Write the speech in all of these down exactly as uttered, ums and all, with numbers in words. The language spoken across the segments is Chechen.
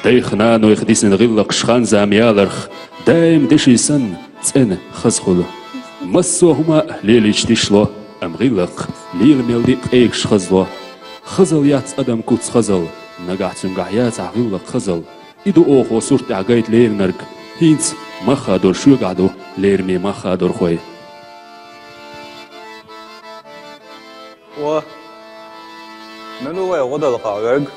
Дайх-нанойх дисина гӀиллакхаш хан-зама яларх даим деши санна цӀена хаза хуьлу. Массо а хӀума а лелийча дишло, амма гӀиллакх лела мел диъ къегаш хазло. Хазалла яц адам куц хазалла, нагахь цуьнгахь яцахь гӀиллакх хазалла. И ду оха сурт тӀехь гайта леринарг, хӀинца мах а долуш шуьгахь ду лераме мах а дорхой. О, мила ву вай гӀо дала кхаъ верг?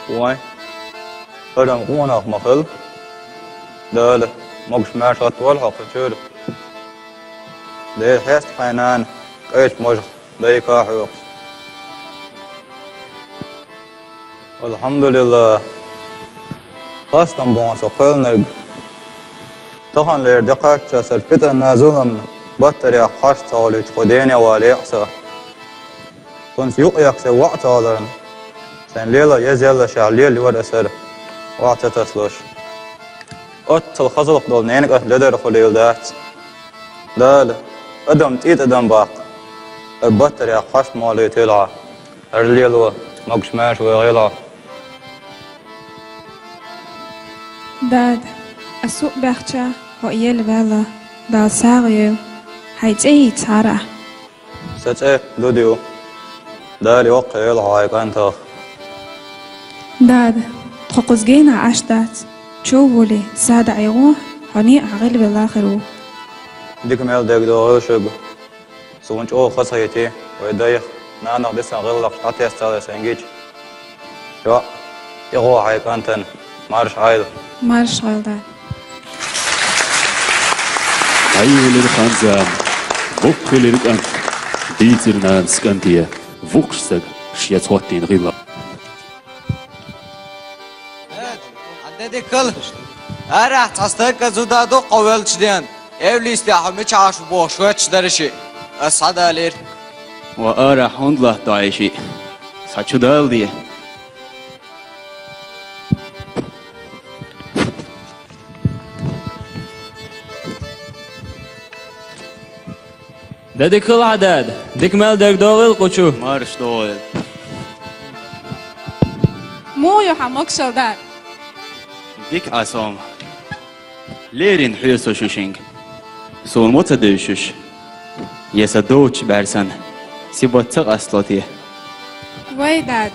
Вай, хӀара-м къонах ма хила. Дала, могуш-маьрша гӀаттавойла хьо кху чуьра. Дела хьеста хьайн нана, къечу можах дайка а хьоькхуш. Алхьамдулиллах. Хастам бу хьуна со кхоьллинарг. Таханлера де кхаччалц аса питанна, зуламна баттарехь хьашт ца гӀолуьйтуш кху дене валийча а со. Кхунца юкъ-яккха сайн воӀ ца гӀоларна, сайн лела еза еллашехь лелайора аса хӀара, охьа ца тасалуш. Оццул хазаллакх долу ненан кӀант ледара хуьлийла дац. Дала, адам цӀий тӀе дан баккха, хӀара баттарехь хьашт ма гӀолуьйтийла хьо. ХӀара лело, могуш-маьрша вогӀийла хьо. Дада, ас юкъ баьхча, хьо елла ваьлла, Дала сагӀа йойла, хьайн цӀе йийцахьара ахь. Сан цӀе Дуда ю. Дала йоккха йойла хьо хьайн кӀантах. Дада, тхо кхуза генахь Ӏаш дац, чов волий, сада Ӏехо, хьо некъахь гӀелвелла хир ву. Дика мел дерг догӀийла шуьга. Суна чӀогӀа хазахийтий, вай дайх, нанах дисина гӀиллакхаш дӀатесна ца лай сайн гича. Чо, тӀехо хьайн кӀантана, марша Ӏойла. Марша Ӏойла, да. Ӏайолира хан-зама, воккхалира кӀант, дийцира нанас кӀанте, вукху стага шеца хӀоттийна гӀиллакх. Хьан де дика хила. Арахь цхьа стаг а зуда ду кхо велчу ден. Эвлийсте хьо мичахь Ӏаш ву бохуш хоьттуш дара шиъ. Ас схьадалийра. Ва арахь хӀунда латта ду хьайн шиъ? Схьа чу дала де. Де дика хила хьан, дада, дика мел дерг догӀийла кху чу. Марша догӀийла. Муха ю хьан могушалла, дада? Дика Ӏа сом. Леррина хьоьсу со шу шинга. Суна ма ца девзаш уьш. Я сан доцучу бӀаьрсана сибат ца къастало те? Вай, дада,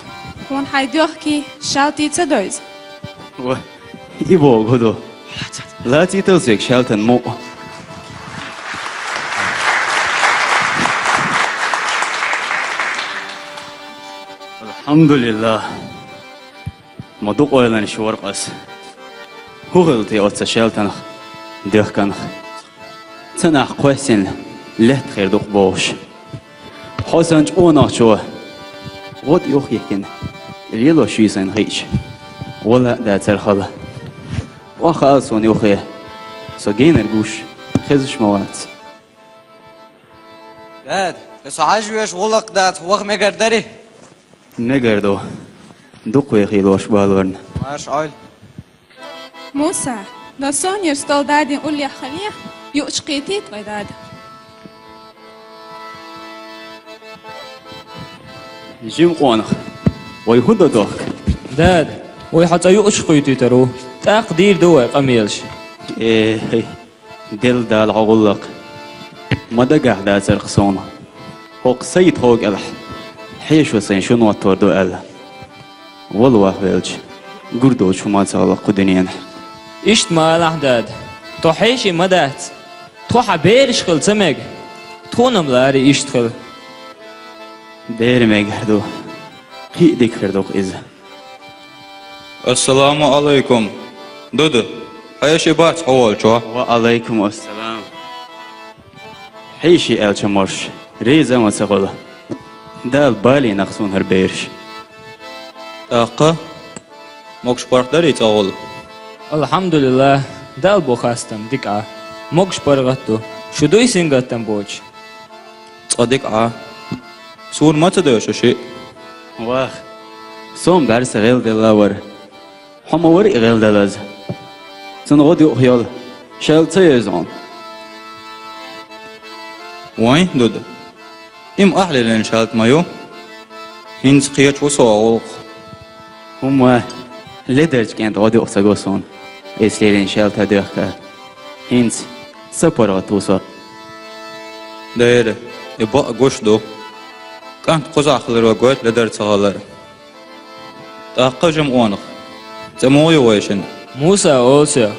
хьуна хьайн доьхкий, шаьлтий ца дойзу? Ва, и боху хӀун ду? Лацийтал соьга шаьлтан мукъ. Алхьамдулиллах. Ма дукха ойланаш вара-кх ас. ХӀун хилла те оцу шаьлтанах, доьхканах? Цу нах кхоьссина лаьтта хир ду-кх бохуш. Хьо санна чӀонахчо гӀо тӀе юхахӀиттина, лелош юй сайна хиъча, вала а дацара хала. Охьахаал суна юххе, со генарг вуш, хезаш ма вац. Дада, аса хьажа веш гӀуллакх дац, ваха мегар дарий? Мегар ду. Дукха вехий лош балорна. Марша Ӏойла. Муса, дан сонера стол дадин уллехь хилехь, юучу кхетийта вай дада. Жима къонах, вай хӀун до дохка? Дада, вай хьо цӀа юучу кхуьйтуьйтур ву. ТӀаккха дийр ду вай къамелаш. Э, хӀай. Делла Дала хьо гӀуллакх. Ма дагахь дацара-кх суна. ХӀокху Саид хьо кӀелахь, хьешо сайн шун оттор ду аьлла. Вала вахвелча, гур доцу хӀума ца хилла кху дуьненахь. Иштта ма алахь, дада. Тхо хьеший ма дац. Тхо хьан бераш хила ца мега. Тхуна-м лари иштта хила. Бер мегар ду. Кхин а дика хир ду-кх иза. Ассаламу алайкум. Дуда, хьеший бац хьо волчо? Ва алайкум ассалам. Хьеший аьлча, марш, реза а ма ца хуьлу. Дала балийнарг суна хӀара бераш. ТӀаккха могуш-паргӀат дарий цӀа гӀолла? Алхьамдулиллах, Далла бу хастам дика Ӏа. Могуш-паргӀат ду. Шу дуй сингаттам боцуш? Цкъа дика Ӏа. Суна ма ца девза шу шиъ? Вах, со-м бӀаьрса гӀелделла вара. Хьо ма вара и гӀелделлаза. Цунна гӀо ду-кх йолу, шаьлта ца евза хьуна. Вайн, Дуда? Има ахь лелийна шаьлта ма ю. ХӀинца кхеташ ву со гӀуллакх. ХӀумма ледарчу кӀентан гӀо дукха ца го суна, иза лелийна шаьлта дехка. ХӀинца са паргӀат ву со. Дера, и бакъ гуш ду. КӀант кхузахь хиларо гойту ледар ца хилар. ТӀаккха жима къонах. ЦӀе муха ю вайшинна? Муса олу соьга.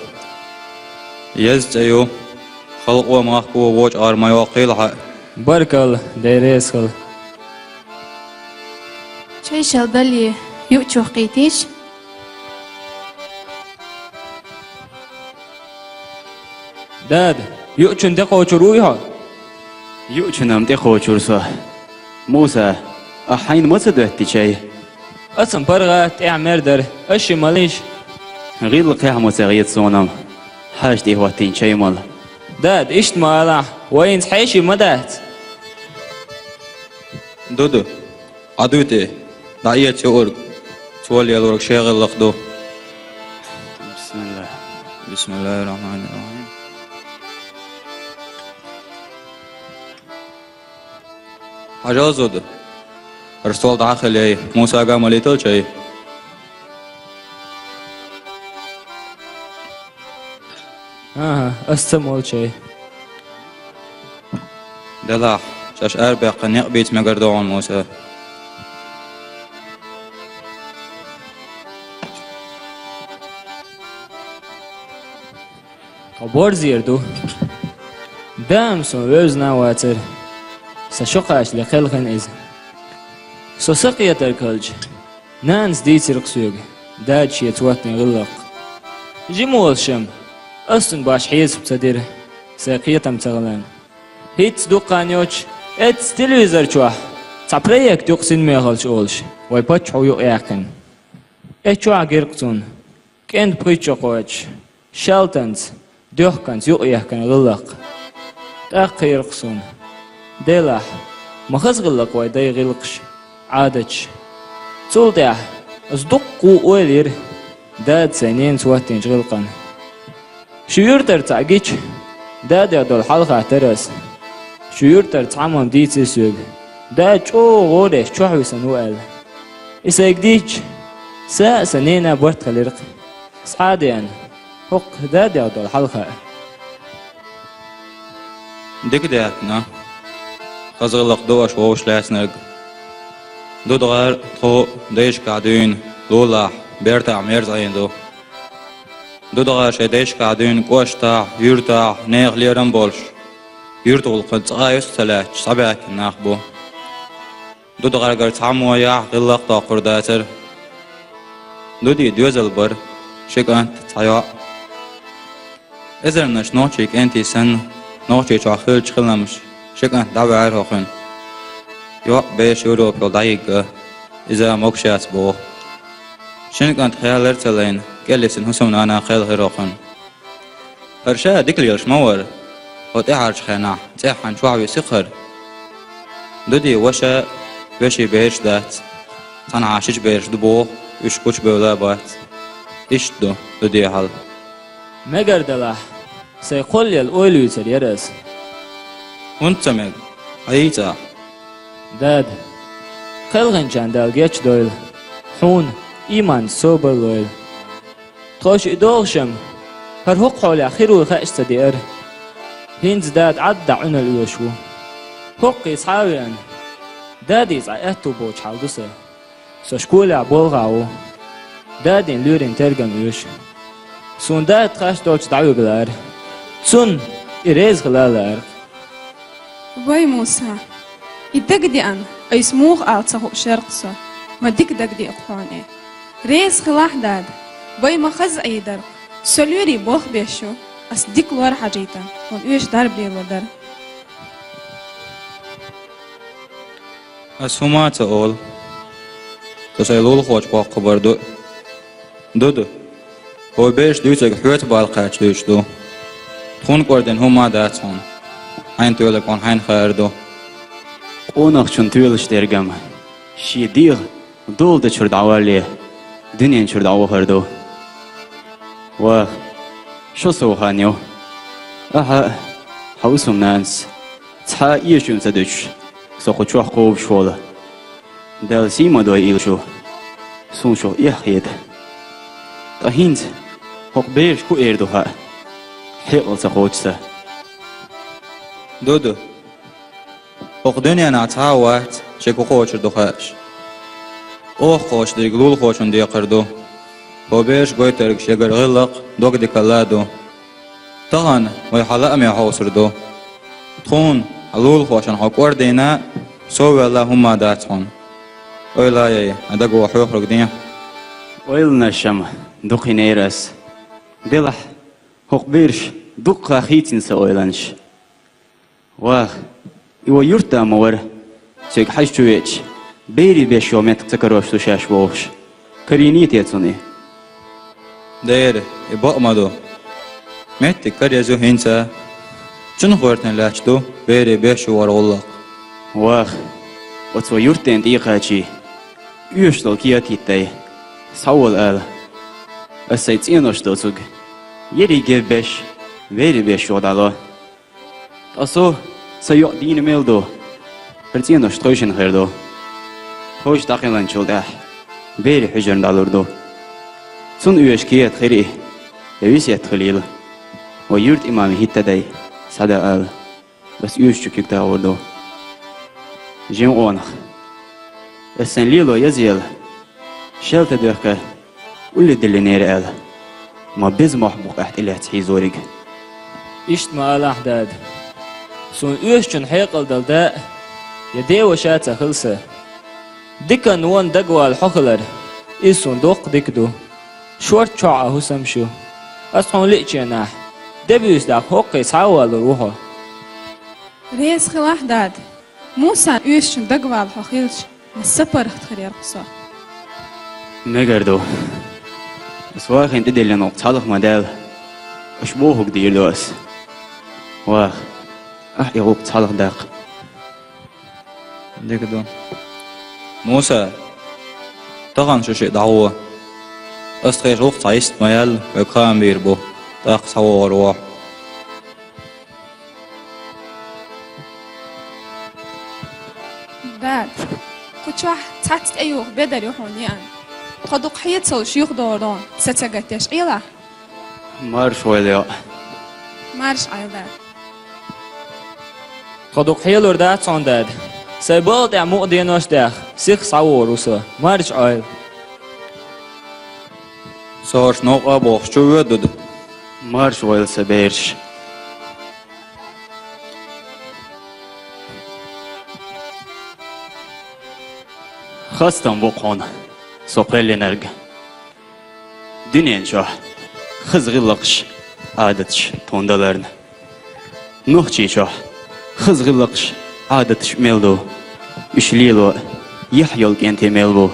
Еза цӀе ю. Халкъо, махко вочу гӀар ма йоккхийла хьан. Баркалла, Дела реза хуьлда. Чай шел дале, юучух кхийтийша. Дада, юучунна тӀекхочур вуй хьо? Юучунна-м тӀекхочур со. Муса, ахь хьайна ма ца доьттий чай? Аса-м паргӀат тӀехь мер дара, аса ши малийша. ГӀиллакхехь ма ца хета суна-м, хьаша тӀехӀоттийна чай мала. Дада, иштта ма алахь, вайна хьеший ма дац. Дуду, Ӏа дуй тӀе, дӀаэца юург, цо лелорг шен гӀиллакх ду. Бисмиллах. Бисмиллахир-рахманир-рахим. Хьажал, зуда, хӀара стол дӀа а хилий, Мусага малийтал чай. ХӀан-хӀа, ас ца молу чай. Делахь, шаьш арабаьккхина некъ бийца мегар ду хьуна, Муса. Тхо борзера ду. Дама суна вевзина а вацара. Сан шо кхачале кхелхина иза. Со сакхетарг хилча, нанас дийцира-кх соьга дада шеца хӀоттийна гӀиллакх. Жима волуш-м, ас цунна башха хьесап ца дира, сайн кхетам ца хиларна. ХӀинцца дукха хан йоцуш, эццахь телевизор чохь цхьа проект ю-кх, синмехаллаш олуш, вай паччахьо юкъаяьккхина. Эццахь чохь гира-кх цунна. КӀентан пхи чу кхочуш, шаьлтанца, доьхканца юкъаяьккхина гӀиллакх. ТӀаккха кхийра-кх суна: делахь, ма хаза гӀиллакх вай дайн гӀиллакхаш, Ӏадаташ. Цул тӀаьхьа аса дуккха а ойла йира дада сайн ненаца хӀоттийначу гӀиллакхана. Шун юьртара цхьаъ гича, дадех долу хьал хаттара аса. Шун юьртара цхьамма-м дийцира соьга, дада чӀогӀа гӀора еш чохь висина ву аьлла. И сайга дийцча, са а, сан нена а барт хилира-кх. Схьа а деана, хӀокху дадех долу хьал хаьа. Дика даьхкина. Хаза гӀиллакх ду аша вовшах лаьцнарг. Дуда гӀар а, тхо а дайшкахь дуьйна лулахь, бертахь мерза Ӏийна ду. Дуда гӀар шайн дайшкахь дуьйна кӀоштахь, юьртахь, нехан лерам болуш, юьртан гӀуллакхана цкъа а юьсу ца лаьтташ, схьабаьхкина нах бу. Дуда гӀаргара цхьаммо яхь гӀиллакх а доккхур дацара. Дудин доьзал бара, ши кӀант, цхьа йоӀ. Эзарнаш нохчийн кӀентий санна, Нохчийчохь хиллачу хиламаша ши кӀант дӀаваьхьира хӀокхуьнан. ЙоӀ, бераш Европа йолу дӀайигна, иза могуш яц боху. Шина кӀант хьалар а ца лайна, кӀеллисина хӀусамнана кхелхира хӀокхуьнан. ХӀара ша дика лелаш ма вара, хӀокху тӀаьхьарчу хенахь цӀеххьана чохь висира хӀара. Дудин ваша а, вешин бераш а дац. Цхьанхьа шича бераш ду боху, уьш гучубевлла а бац. Иштта ду Дудин хьал. Мегар делахь, сайн кхоллаелла ойла юьйцур яра аса. ХӀунда ца мега? Хьайца ахь. Дада, кхелхинчарна Дала гечдойла, хьуна иманца собар а лойла. Тхо шиъ догӀуш-м, хӀара хӀокху хьолехь хир вуй хууш ца деара. ХӀинца дада Ӏадда Ӏуьналла оьшуш ву. ХӀокхузахь а веана, дадин цхьа аьтту боцуш хьал ду сан. Со школехь болх беш ву. Дадин лоьрийн тергам оьшу. Суна дада хастам долчу дӀавига лаара. Цунна и реза хила а лаьара. Вай, Муса, и дагадеана, айса муха ала ца хууш яра-кх со, ма дика дагадеа-кх хьуна и. Реза хилахь, дада, вай ма хаза Ӏийна дара-кх. Со лоьрийн болх беш ю, ас дика лор хьажийта, хьуна оьшу дарба лело дара. Ас хӀума а ца олу. Со сайн лулахочу боккха хабар ду. Дуда, хӀокху бераш дуьйцург хьоьца бала кхаьчча дуьйцуш ду. Тхуна кӀордина хӀума а дац хьуна. Хьайна тоьлург хьуна хьайна хаар ду. Къонахчун тоьлуш дерг-м шен дегӀ дола дечуьра дӀавалале, дуьнен чуьра дӀавахар ду. Ва, шо сов хан ю. Ахьа а, хьан хӀусамнанас а цхьа а эшам ца дуьтуш, Со кху чохь кхобуш волу. Дала сий ма дойла шу. Суна шух эхь хета. Ткъа хӀинца хӀокху бераш хӀун эр ду хаьа? Хьекъал ца кхочу сан. Ду-ду. ХӀокху дуьненахь цхьа а вац, шега хӀун кхочур ду хаьаш. Оха кхочу дерг лулахочун декхар ду. ХӀокху бераш гойтург шегара гӀиллакх, дог дикалла а ду. Тахана вай хьан лааме хьовсур ду. Тхуна хьан лулахошна хьо кӀордийна, сов ваьлла хӀумма дац хьуна. Ойла яй, хьан даго хьоьхург ден. Ойланаш-м дукха йинера ас. Делахь, хӀокху бераш дуккха хийцина сан ойланаш. Ваха, и вай юьртда ма вара, соьга хьажа чу веача, берийн беш йолу меттиг ца карош ду шаьш бохуш. Карийний те цунна и? Дера, и бакъ ма ду. Меттиг карош ю хӀинца. Чунах гӀоьртина лаьтташ ду берийн беш ю вара гӀуллакх. Ваха, оцу вай юьртден тӀекхачий, оьшуш долу кета хӀиттай, схьавола ала. Ас сайн цӀенош доцург, ерриге беш, берийн беш юха дӀало. Ткъа со, сан йоӀ дийна мел ду, хӀара цӀенош тхойшина хир ду. Тхойша дӀакхелхинчул тӀаьхьа берийн хьуьжарна дӀалур ду. Цунна оьшу кета хир и, я весет хилийла. Вай юьртан имаме хӀитта дай, схьадан ала. Ас оьшу чу куьг тагӀор ду. Жима къонах. Ас сайн лело язъела, шел тӀедоьхка, улле диллинера аьлла. Ма беза мохь бу-кх ахь тӀелаьцна хьийзориг. Иштта ма алахь, дада. Суна оьшучун хьекъал дала да а, я деваша а ца хила сан. Диканна вонна дагавала хьо хилар, иза суна доккха дика ду. Шорта чохь а хӀусамаш ю. Ас хьуна лиъченахь, де буьйса даккха хӀоккхе схьа а валур ву хьо. Реза хилахь, дада. Мусан оьшучун дагавала хьо хилча, ма са паргӀат хир яра-кх со. Мегар ду. Ас вахийна тӀедиллина гӀуллакх цхьалха ма даьлла, аша бохург дийр ду ас. Ваха, ахь и гӀуллакх цхьалха даккха. Дика ду. Муса, тахана шу шиъ дӀагӀо. Ас тхешан гӀуллакх цхьа йист ма яьлла, вайга хаам бийр бу, тӀаккха схьавогӀур ву хьо. Дада, кху чохь цхьацца тӀеюху бедар ю хьуна еана. Тхо дукха хьецалуш юхадогӀу дона, са ца гатдеш Ӏелахь. Марша Ӏойла, йоӀ. Марша Ӏойла, дада. Тхо дукха хьелур дац хьуна, дада. Сайн балха тӀехь мукъа денош а даьхна, сиха схьавогӀур ву со. Марша Ӏойла. Со хӀорш новкъа а бохуш чу воьду-ду. Марша Ӏойла, сан бераш. Хастам бу-кх хьуна, со кхоьллинарг. Дуьнен чохь хаза гӀиллакхаш, Ӏадаташ тхуна даларна. Нохчийчохь хаза гӀиллакхаш, Ӏадаташ мел ду, уьш лело яхь йолу кӀентий мел бу.